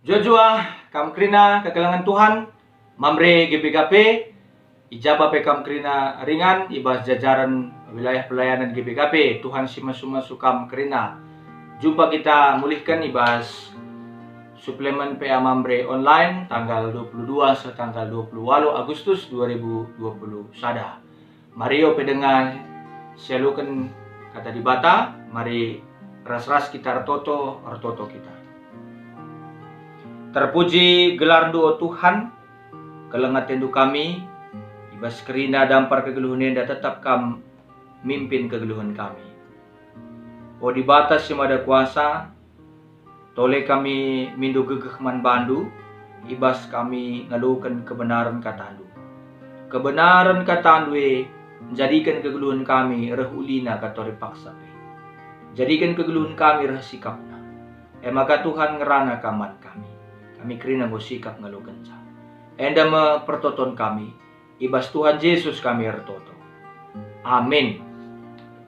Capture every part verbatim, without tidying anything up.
Jua-jua kam kerina kekelengen Tuhan, Mamre G B K P, i ja pe kam kerina ringan i bas jajaren wilayah pelayanan G B K P. Tuhan si masu-masu kam kerina. Jumpa kita mulihken i bas suplemen P A Mamre online tanggal dua puluh dua seh tanggal dua puluh waluh Agustus dua ribu dua puluh sada. Mari ope denga sialuken Kata Dibata, mari ras-ras kita ertoto, ertoto kita. Terpuji gelarNdu, o Tuhan, keleng atendu kami, i bas kerina dampar kegeluhen enda tetap Kam mimpin kegeluhen kami. O Dibata si Mada Kuasa, tole kami mindo gegeh man bandu, i bas kami ngaloken kebenaren katandu. Kebenaren katandu e njadiken kegeluhen kami reh ulina katore paksa pe. Jadiken kegeluhen kami reh sikapna. E maka Tuhan ngerana Kam man kami. Kami kerina enggo sikap ngalokenca. Enda me pertoton kami, i bas Tuhan Jesus kami ertoto. Amin.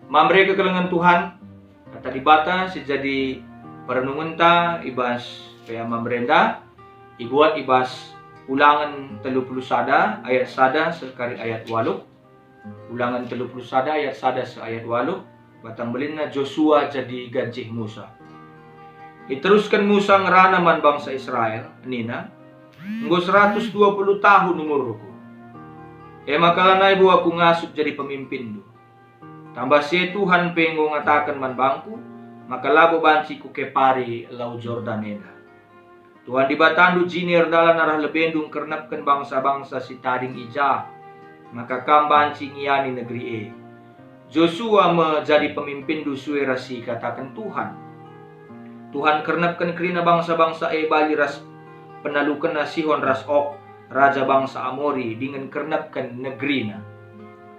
Mamre kekelengen Tuhan, Kata Dibata si jadi perenungenta i bas P A Mamre enda, ibuat i bas Ulangen telu puluh sada ayat sada seh kari ayat waluh. Ulangen telu puluh sada ayat sada seh ayat waluh, batang belinna Josua jadi gancih Musa. Iterusken Musa ngerana man bangsa Israel, nina, "Enggo seratus dua puluh tahun umurku. E maka lanai bo aku ngasup jadi pemimpinndu. Tambah si e Tuhan pe enggo ngataken man bangku, maka labo banci kukepari Lau Jordan enda. Tuhan Dibatandu jine erdalan arah lebendu ngkernepken bangsa-bangsa si tading i ja, maka kam banci ngiani negeri e. Josua me jadi pemimpinndu sue ras si ikataken Tuhan." Tuhan kernepken kerina bangsa-bangsa e bali ras penalukenna Sihon ras Og, raja bangsa Amori, dingen kernepken negerina.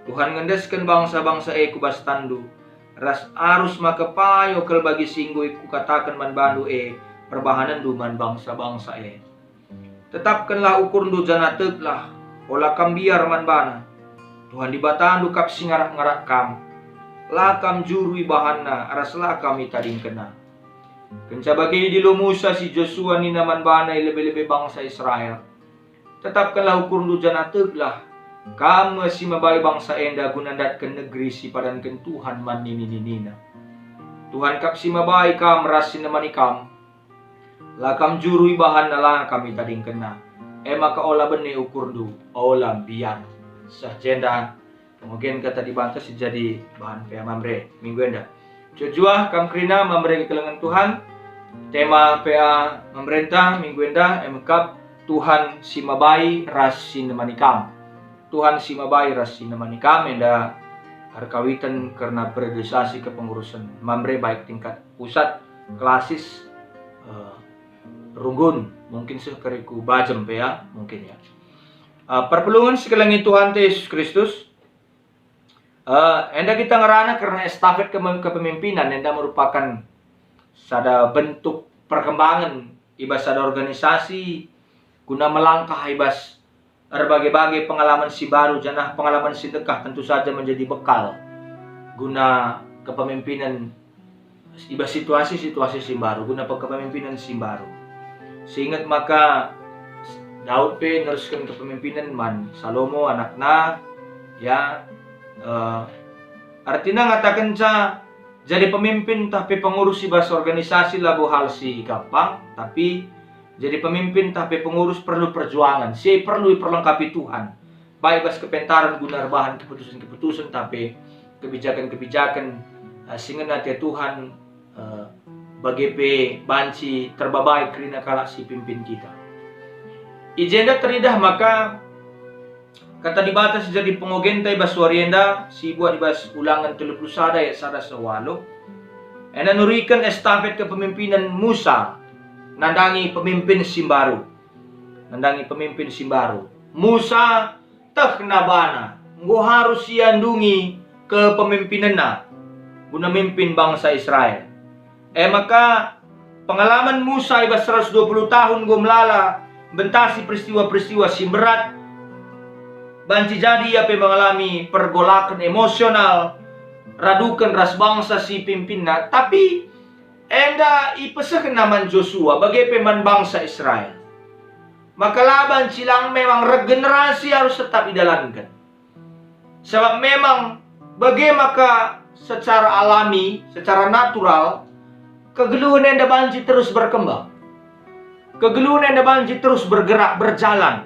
Tuhan ngendesken bangsa-bangsa e ku bas tanndu, ras arus maka payo kal bagi si enggo kukataken man bandu e perbahanenndu man bangsa-bangsa e. Tetapkenlah ukurndu janah teklah, ola kam mbiar man bana. Tuhan Dibatandu kap si ngarak-ngarak kam. La kam juru ibahanna ras la kam itadingkenna. Kenca bage idilo Musa si Josua nina man bana i lebe-lebe bangsa Israel, "Tetapkenlah ukurndu janah teklah, kam me si mabai bangsa enda guna ndatken negeri si ipadanken Tuhan man nini-ninina. Tuhan kap si mabai kam ras si nemani kam. La kam juru ibahanna, la kam itadingkenna. E maka ola bene ukurndu, ola mbiar." Seh jenda pengogen Kata Dibata si jadi bahan P A Mamre minggu enda. Jua-jua kam kerina Mamre kekelengen Tuhan. Tema P A Mamrenta minggu enda e me kap, Tuhan si mabai ras si nemani kam. Tuhan si mabai ras si nemani kam enda erkawiten kerna periodisasi kepengurusen Mamre, baik tingkat pusat, klasis, eh, runggun, mungkin seh kari ku bajem pe ya, mungkin ya. Eh, perpulungen si kelengi Tuhanta Yesus Kristus, eh, enda kita ngerana kerna estafet keme-, kepemimpinan, enda merupakan sada bentuk perkembangan i bas sada organisasi guna melangkah i bas erbage-bage pengalaman si mbaru, janah pengalaman si ndekah tentu saja menjadi bekal guna kepemimpinan i bas situasi-situasi si mbaru, guna pe-, kepemimpinan si mbaru. Seinget maka Daud pe nerusken kepemimpinan man Salomo anakna, ya, eh, artina ngatakenca jadi pemimpin ntah pe pengurus i bas organisasi labo hal si gampang, tapi jadi pemimpin ntah pe pengurus perlu perjuangan, si perlu iperlengkapi Tuhan, baik bas kepentaren guna erbahan keputusen-keputusen ntah pe kebijaken-kebijaken, eh, si ngena ate Tuhan, eh, bage pe banci terbabai kerina kalak si pimpin kita. I jenda teridah maka Kata Dibata si jadi pengogenta i bas wari enda, si ibuat i bas Ulangen telu puluh sada ayat sada seh waluh, enda nuriken estafet kepemimpinan Musa nandangi pemimpin si mbaru. Nandangi pemimpin si mbaru. Musa tehna bana enggo harus ia ndungi kepemimpinenna guna mimpin bangsa Israel. E maka, pengalaman Musa i bas seratus dua puluh tahun enggo melala mbentasi peristiwa-peristiwa si mberat, banci jadi ia pe mengalami pergolaken emosional, raduken ras bangsa si pimpinna. Tapi Enda ipesehna man Josua, bage pe man bangsa Israel, maka la banci lang memang regenerasi harus tetap idalanken. Sabap memang bage maka secara alami, secara natural, kegeluhen enda banci terus berkembang. Kegeluhen enda banci terus bergerak, berjalan.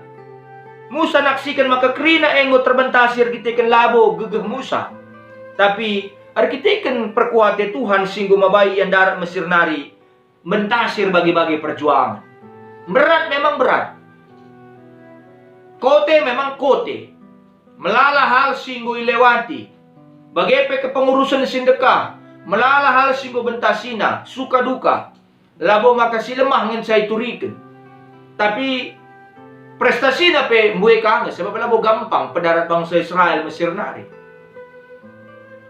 Musa naksiken maka kerina enggo terbentasi erkiteken labo gegeh Musa, tapi erkiteken perkuah ate Tuhan si enggo mabai ia ndarat Mesir nari, mentasi erbage-bage perjuangan. Berat memang berat. Kote memang kote. Melala hal si enggo ilewati, bage pe kepengurusen si ndekah, melala hal si enggo bentasina, suka duka. Labo maka si lemah ngenca ituriken. Tapi prestasina pe mbue ka nge, sebab labo gampang pendarat bangsa Israel Mesir nari.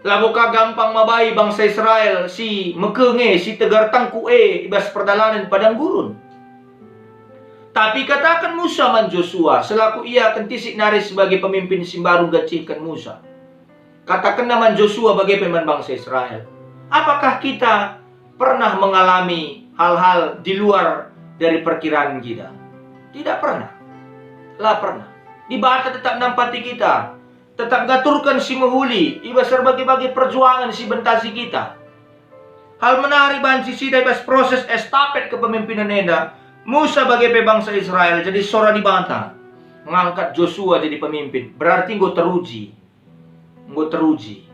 Labo ka gampang mabai bangsa Israel si mekenge, si tegar tangkuk e i bas perdalanen padang gurun. Tapi kataken Musa man Josua, selaku ia kentisik nari sebagai pemimpin si mbaru nggacihken Musa. Katakenna man Josua bage pe man bangsa Israel, "Apakah kita pernah mengalami hal-hal di luar dari perkiraan kita? Tidak pernah. La pernah. Dibata tetap nampati kita, tetap ngaturken si mehuli i bas erbage-bage perjuangan si bentasi kita." Hal menarik banci sidah i bas proses estafet kepemimpinan enda, Musa bage pe bangsa Israel jadi sora Dibata ngangkat Josua jadi pemimpin, berarti enggo teruji. Enggo teruji.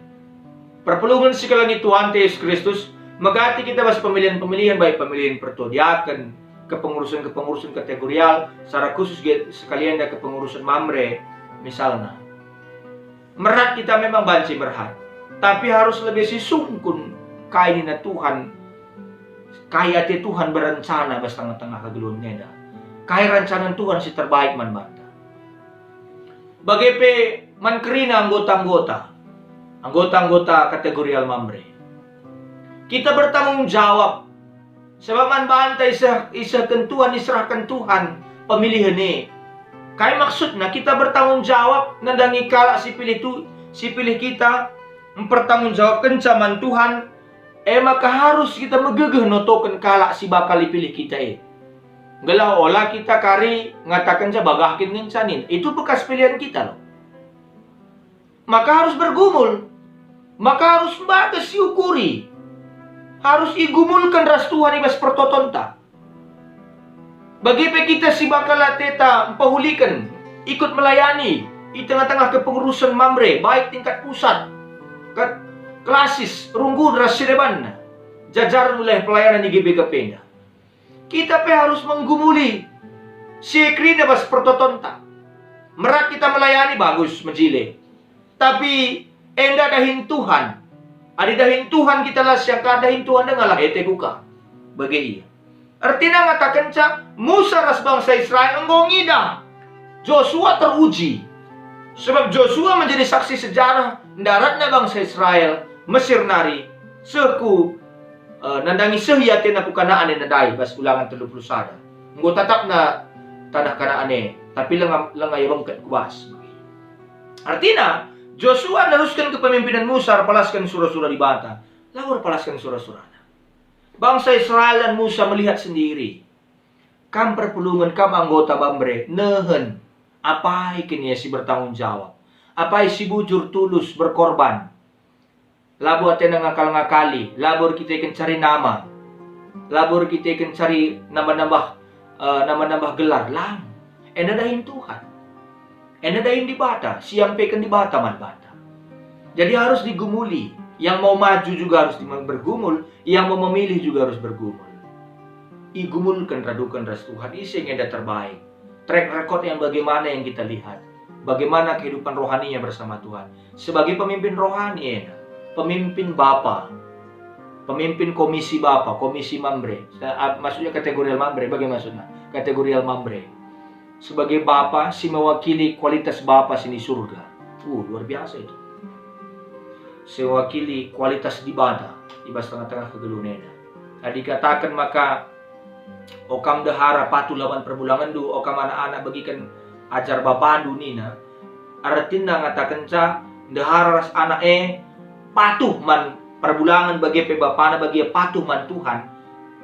Perpulungen si kelengi Tuhanta Yesus Kristus megati kita bas pemilihen-pemilihen, baik pemilihen pertua diaken, kepengurusen-kepengurusen kategorial, secara khusus ge sekali enda kepengurusen Mamre, misalna. Merat kita memang banci merat, tapi harus lebe sisungkun kai nina Tuhan, kai ate Tuhan berencana bas tengah-tengah kegeluhen enda, kai rancanen Tuhan si terbaik man banta. Bage pe man kerina anggota-anggota, anggota-anggota kategorial Mamre. Kita bertanggung jawab, sebab man banta iseh, isehken Tuhan, iserahken Tuhan pemilihen e. Kai maksudna? Kita bertanggung jawab nandangi kalak si pilih tu, si pilih kita, mpertanggung jawabkenca man Tuhan, e maka harus kita megegeh notoken kalak si bakal ipilih kita e. Gelah ola kita kari ngatakenca bagah kin ngenca nin. Itu bekas pilihan kita loh. Maka harus bergumul. Maka harus mbages iukuri. Harus igumulken ras Tuhan i bas pertotonta. Bage pe kita si bakal ateta mpehuliken, ikut melayani i tengah-tengah kepengurusen Mamre, baik tingkat pusat, kat-, klasis, runggun ras si debanna, jajaren wilayah pelayanan i G B K P enda. Kita pe harus menggumuli si e kerina bas pertotonta. Merat kita melayani, bagus, mejile. Tapi enda dahin Tuhan. Adi dahin Tuhan kita la siangka, dahin Tuhan dengalah ete kuka. Bage ia. Ertina ngatakenca, Musa ras bangsa Israel enggo ngidah. Josua teruji. Sebab Josua menjadi saksi sejarah ndaratna bangsa Israel Mesir nari seh ku, eh, nandangi seh ia atena ku Kanaan e ndai bas Ulangen telu puluh sada. Enggo tatapna taneh Kanaan e, tapi lenga, lenga ia bengket ku bas. Artina, Josua nerusken kepemimpinan Musa erpalasken sura-sura Dibata, labo erpalasken sura-surana. Bangsa Israel dan Musa melihat sendiri. Kam perpulungen, kam anggota Mamre, nehen. Apai kin ia si bertanggung jawab? Apai si bujur, tulus, berkorban? Labo atena ngakal-ngakali, labo erkiteken cari nama, labo erkiteken cari nambah-nambah, eh, nambah-nambah gelar, lang. Enda dahin Tuhan. Enda dahin Dibata, si iampeken Dibata man banta. Jadi harus digumuli. Yang mau maju juga harus di-, bergumul, yang mau memilih juga harus bergumul. Igumulken raduken ras Tuhan, ise nge enda terbaik. Track record yang bagaimana yang kita lihat? Bagaimana kehidupan rohaninya bersama Tuhan? Sebagai pemimpin rohani enda, pemimpin bapa, pemimpin komisi bapa, komisi Mamre. Eh, ap-, maksudnya kategorial Mamre, bagaimana maksudnya? Kategorial Mamre. Sebagai bapa si mewakili kualitas Bapa si di surga. Uh, luar biasa itu. Si mewakili kualitas Dibata i bas tengah-tengah kegeluhen enda. Adi kataken maka, "O kam ndehara, patuhlah man perbulangenndu, o kam anak-anak, begiken ajar bapandu," nina. Ertina ngatakenca ndehara ras anak e patuh man perbulangen, bage pe bapana bagi ia patuh man Tuhan,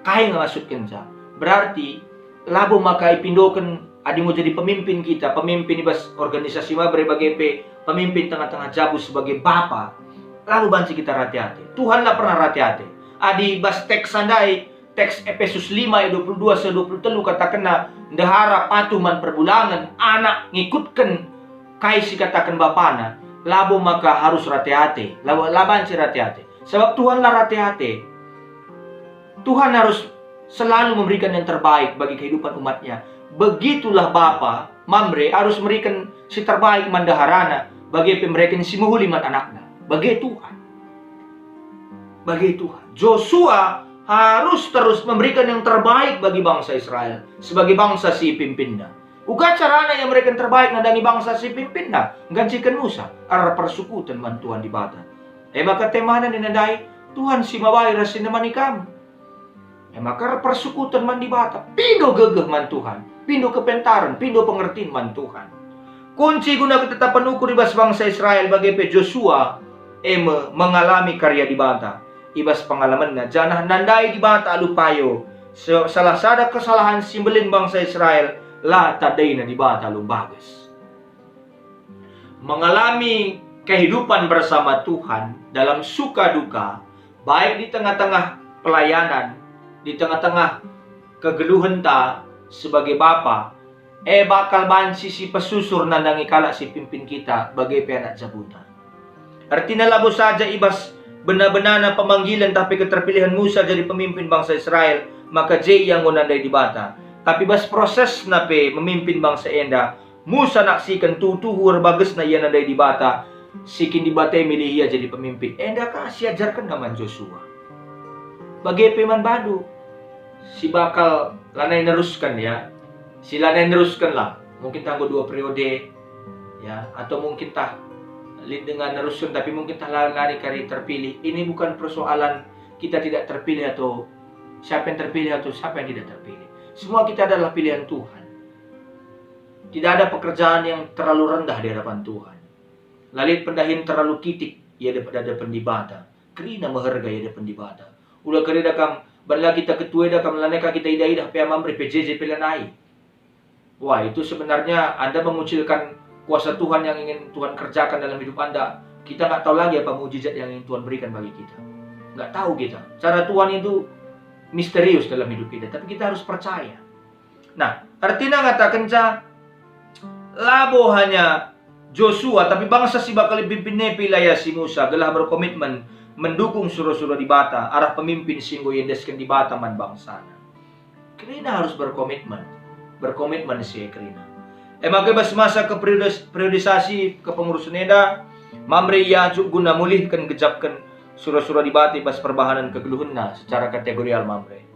Kai nge maksudkenca? Berarti labo maka ipindoken adi enggo jadi pemimpin kita, pemimpin i bas organisasi Mamre bage pe pemimpin tengah-tengah jabu sebagai bapa, labo banci kita rate-ate. Tuhan la pernah rate-ate. Adi bas teks ndai, teks Epesus lima ayat dua puluh dua seh dua puluh telu katakenna, ndehara patuh man perbulangen, anak ngikutken kai si kataken bapana, labo maka harus rate-ate, labo, la banci rate-ate. Sabap Tuhan la rate-ate. Tuhan harus selalu memberikan yang terbaik bagi kehidupan umatnya. Begitulah bapa, Mamre, harus memberikan si terbaik man ndeharana, bage pe mereken si mehuli man anakna. Bage Tuhan. Bage Tuhan. Josua harus terus memberikan yang terbaik bagi bangsa Israel sebagai bangsa si ipimpinna. Uga carana ia mereken terbaik nandangi bangsa si ipimpinna, nggantiken Musa, erpersekutu man Tuhan Dibata. E maka temana nina ndai, Tuhan si mabai ras si nemani kam. E maka erpersekutu man Dibata, pindo gegeh man Tuhan, pindo kepentaren, pindo pengertin man Tuhan. Kunci guna ketetapen ukur i bas bangsa Israel bage pe Josua, e me mengalami karya Dibata i bas pengalamenna, janah nandai Dibata alu payo. Se-, salah sada kesalahan si mbelin bangsa Israel, la tandaina Dibata alu mbages. Mengalami kehidupan bersama Tuhan dalam suka duka, baik di tengah-tengah pelayanan, di tengah-tengah kegeluhenta sebagai bapa, e bakal banci si pesusur nandangi kalak si pimpin kita bage pe anak jabunta. Ertina labo saja i bas bena-benana pemanggilen tapi keterpilihen Musa jadi pemimpin bangsa Israel, maka je ia enggo nandai Dibata. Tapi bas prosesna pe memimpin bangsa enda, Musa naksiken tuhu-tuhu erbagesna ia nandai Dibata, si kin Dibata milih ia jadi pemimpin. Enda ka si ajarkenna man Josua. Bage pe man bandu, si bakal lanai nerusken, ya, si lanai nerusken lah, mungkin tah enggo dua periode, ya, atau mungkin tah lit denga nerusken, tapi mungkin tah lanai kari terpilih. Ini bukan persoalan kita tidak terpilih atau siapa yang terpilih atau siapa yang tidak terpilih. Semua kita adalah pilihan Tuhan. Tidak ada pekerjaan yang terlalu rendah di hadapan Tuhan. La lit pendahin terlalu kitik i hadapen Dibata. Kerina meherga i hadapen Dibata. Ula kerina kam, banla kita ketua eda kam, lanai ka kita idah-idah pe, Mamre pe, J J pe lanai. Wah, itu sebenarnya Anda mengucilkan kuasa Tuhan yang ingin Tuhan kerjakan dalam hidup Anda. Kita nggak tahu lagi apa mujizat yang ingin Tuhan berikan bagi kita. Nggak tahu kita. Cara Tuhan itu misterius dalam hidup kita, tapi kita harus percaya. Nah, ertina ngatakenca, labo hanya Josua, tapi bangsa si bakal ipimpinna pe ilayasi Musa gelah berkomitmen mendukung sura-sura Dibata arah pemimpin si enggo iendesken Dibata man bangsana. Kerina harus berkomitmen, berkomitmen si e kerina. E maka bas masa keperiodis-, periodisasi kepengurusen enda, Mamre iajuk guna mulihken gejapken sura-sura Dibata i bas perbahanen kegeluhenna secara kategorial Mamre.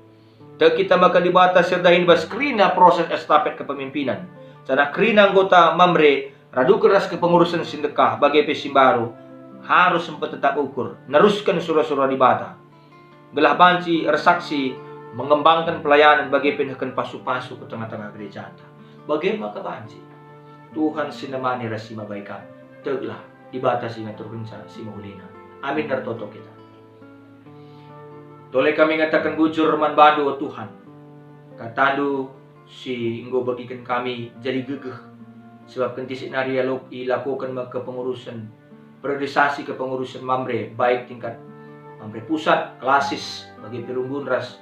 Tek kita maka Dibata si erdahin bas kerina proses estafet kepemimpinan. Janah kerina anggota Mamre raduken ras kepengurusen si ndekah bage pe si mbaru harus mpetetap ukur, nerusken sura-sura Dibata. Gelah banci ersaksi mengembangken pelayanan bage pe nehken pasu-pasu ku tengah-tengah gerejanta. Bage maka banci. Tuhan si nemani ras si mabai kam. Teglah, Dibata si ngaturkenca si mehulina. Amin, ertoto kita. Tole kami ngataken bujur man bandu, o Tuhan. KataNdu si enggo begiken kami jadi gegeh, sebab kentisik nari ialo-, ilakoken me kepengurusen, periodisasi kepengurusen Mamre, baik tingkat Mamre Pusat, klasis, bage pe runggun ras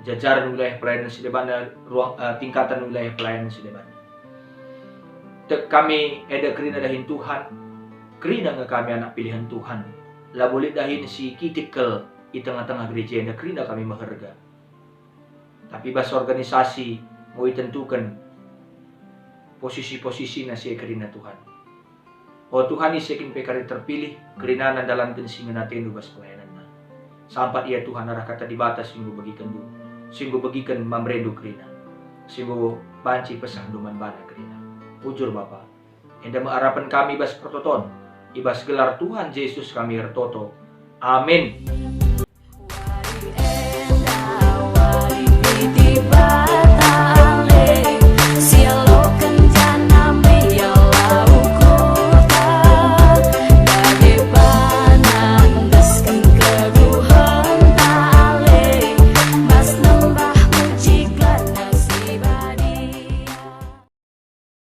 jajaren wilayah pelayanan si debanna, ruang, eh, tingkatan wilayah pelayanan si debanna. Tek kami eda kerina dahin Tuhan, kerina nge kami anak pilihan Tuhan. Labo lit dahin si kitik kal i tengah-tengah gereja enda, kerina kami meherga. Tapi bas organisasi enggo itentuken posisi-posisina si e kerina Tuhan. O Tuhan, ise kin pe kari terpilih, kerina nandalanken si ngena ateNdu bas pelayananna. Sampat ia Tuhan arah kata Dibata si enggo begikenNdu, si enggo begiken MamreNdu kerina, si enggo banci pesehndu man bana kerina. Bujur Bapa, enda me arapen kami bas pertoton, i bas gelar Tuhan Jesus kami ertoto. Amin.